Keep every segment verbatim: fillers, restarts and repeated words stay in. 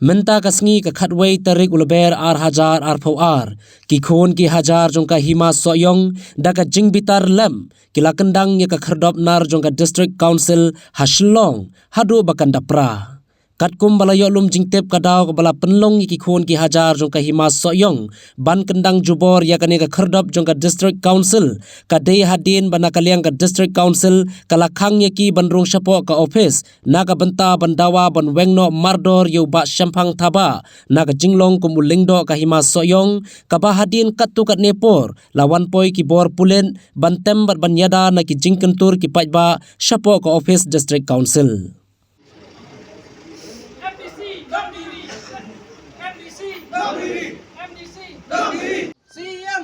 Mynta ka sngi ka khatwei tarik u Lber ar hajar arphew ar, ki khun ki hajar jong ka Hima Sohiong da ka jingbitar lem ki la kyndang ïa ka khyrdop nar jong ka District Council ha Shillong haduh ba kan da pra. Katkum ba la ïoh lum jingtip, ka daw kaba la pynlong ïa ki khun ki hajar jong ka Hima Sohiong ban kyndang jubor ïa kane ka khyrdop jong ka District Council ka dei hadien ba na ka liang ka District Council ka la khang ïa ki ban rung shapoh ka office na ka bynta ban dawa ban weng noh mardor ïa u Bah Shemphang Thabah na ka jinglong kum u lyngdoh ka Hima Sohiong, kaba hadien katto katne por la wan poi ki bor pulit ban tem bad ban ïada na ki jingkyntur ki paidbah shapoh ka office District Council. M D C, Dongdiri! M D C, Dongdiri! M D C, Dongdiri! C M!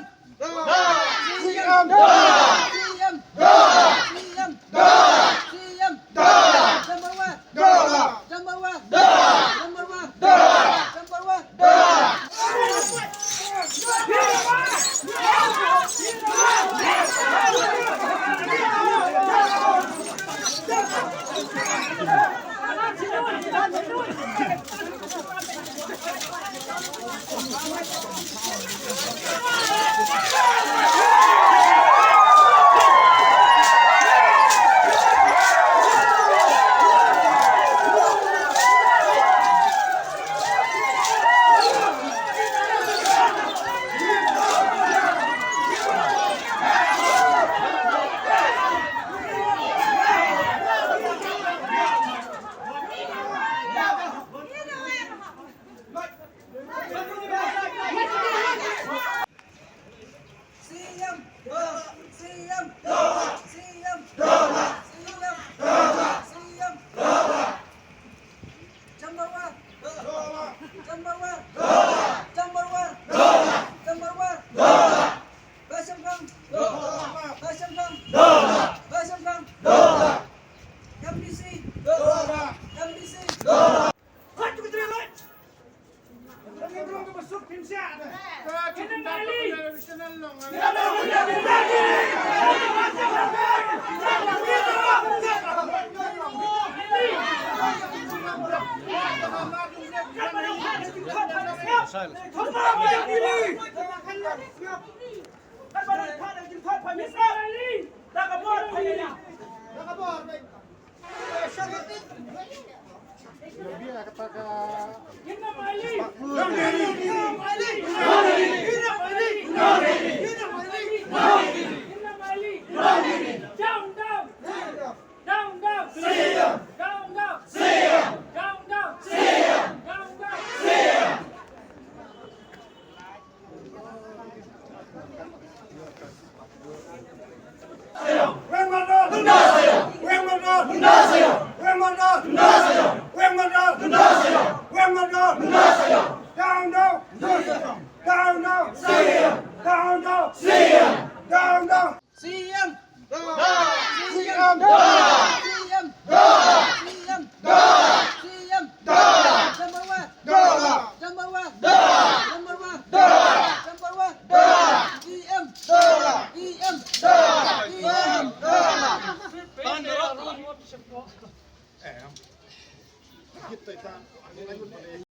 C M! C M! C M! C M! Number one! Number one! Number one! C M! C M! C M! C M! Number one! Number one! Number one! Number one! Bah Shemphang! Bah Shemphang! Bah Shemphang! M D C! M D C! Down, down! Down, down! Down, down! C M! C M! C M! C M! C M! Number one! Number one! Number one! C M! C M! C M!